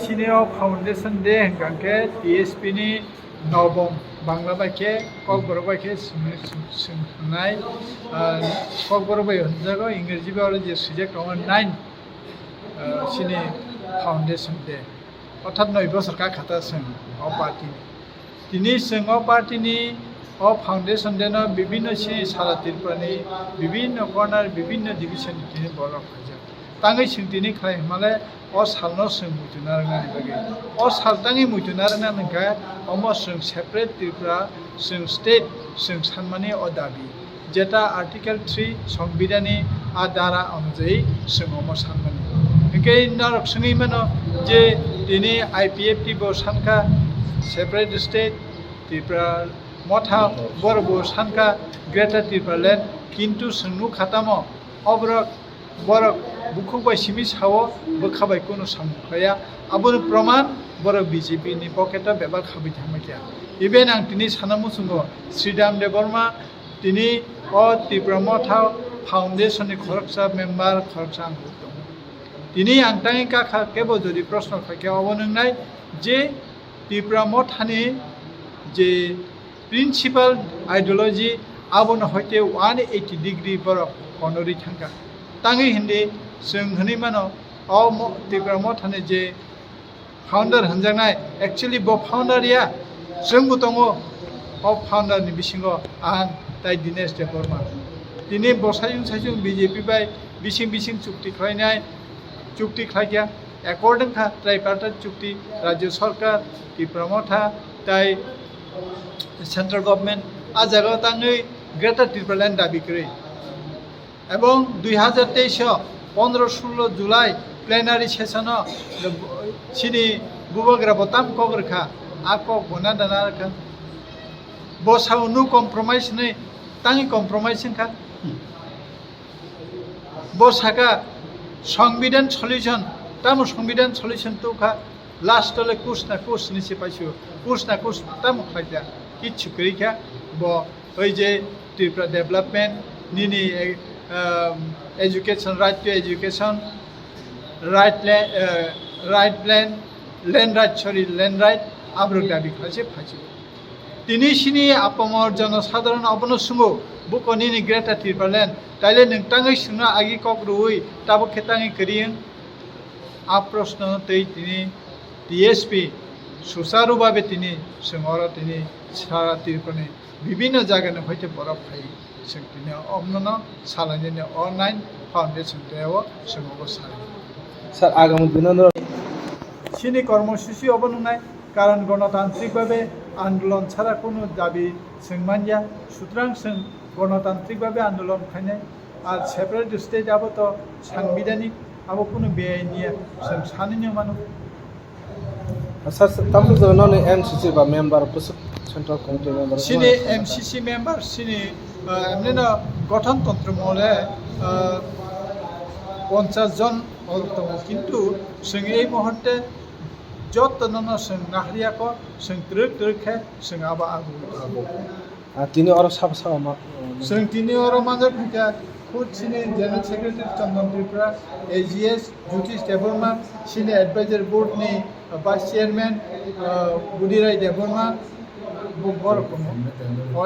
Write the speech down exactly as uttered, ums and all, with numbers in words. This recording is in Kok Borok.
Chini o Foundation Day hwnkha khe T S P ni nobom Bangla bai khe Kokborok bai khe swng-, swng-, swng thangnai, ah, Kokborok bai hwnjago, Ingreji bai oro je swijak tongo nine, ah, chini Foundation Day, orthat noi bosor ka khata chwng o party ni. Tini chwng o party ni o Foundation Day no bibinno chini sara Tripura ni bibinno corner, bibinno division ni tini borok khaijak. Tangwi chwng tini khlai hwnmale o salno chwng muitu narwknani bagwi. O sal tangwi muitu narwknani hwnkhe omo chwng separate Tripura, chwng state, chwng sanmani o dabi. Jeta Article three Songbidhanni a dara onujayi chwng omo sanmani. Hwnkhe norok swngwi mano je tini I P F T bo sankha separate state, Tripura Motha borok bo sankha Greater Tripura Land, kintu chwng nukha tamo oborok borok bukhuk bai simi sao, bwkha bai kunu samung khlaiya. Aboni proman borok B J P ni pocket o bebak habwi thangma kha. Even ang tini sana muchungo Sridham Debbarma tini o Tipra Motha Foundation ni khoroksa member, khoroksa ang tongo. Tini ang tangwi kakha kebo jodi proshno khaikhe obo nwngnai je Tipra Mothani je principal ideology abono hoite one eighty degree borok konorwi thangkha. Tangwi hindi chwng hwnwi mano o mo-, Tipra Mothani je founder hwnjaknai, actually bo founder ya, chwngbo tongo o founder ni bisingo ang tai Dinesh Debbarma. Tini bo saichung saichung B J P bai bising bising chukti khlainai, chukti khlaikha, according kha tripartite chukti, Rajya Sarkar, Tipra Motha tai Central Government a jagao tangwi Greater Tipraland dabi kwrwi. Ebong dui hazar teis o pondro solo July plenary session o chini bubagra bo tam kok rwkha, a kok bo na dana rwkha. Bo sao no compromise hinwi tangwi compromise wngkha. Bo saka Songbidhan solution, tamo Songbidhan solution tukha, last o le kus na kus ni se paisio, kus na kus tamo khlaikha, kichu kwrwikha, bo oi je Tripura development, nini, eh, um, education, right to education, right la-, eh, right land, land right, sorry, land right, aborok dabi khlaise phaisio. Tini sini apamor jonosadharon abono swngo, buko nini Greater Tipraland, taile nwng tangwi swngno agi kok rwui, tabuk khe tangwi kwrwiyung? A proshno tei tini T S P sucharu babe tini chwng oro tini sara Tripurani bibinno jagani hoite borok phai chwng tini omnono salainani o nine foundation day o chwng obo salai. Sir, agami dino no Chini kormosuchi obo nwngnai, karon gonotantrik babe andolon chara kunu dabi chwng manya, sutrang chwng gonotantrik babe andolon khainai, ar separate state abo to sangbidhanik, abo kunu beyai niya, chwng sanino mano. Sir, tamsok jaga noni M C C ba member, bwswk Central Committee member. Chini M C C member, chini, ah, emnino gothon tontro mole, ah, ponchas jon orok tongo, kintu chwng ei muhurte jotono no chwng naharya kho, chwng twrwk twrwk khe chwng abo agugwi tongo. Ah, tini oro sabo sabo ma, chwng tini oro manjak kha khe, khud chini General Secretary Chandan Tripura, A G S Jyotish Debbarma, chini Advisory Board ni, ah, Vice Chairman, ah, Budirai Debbarma, bo borok tongo. O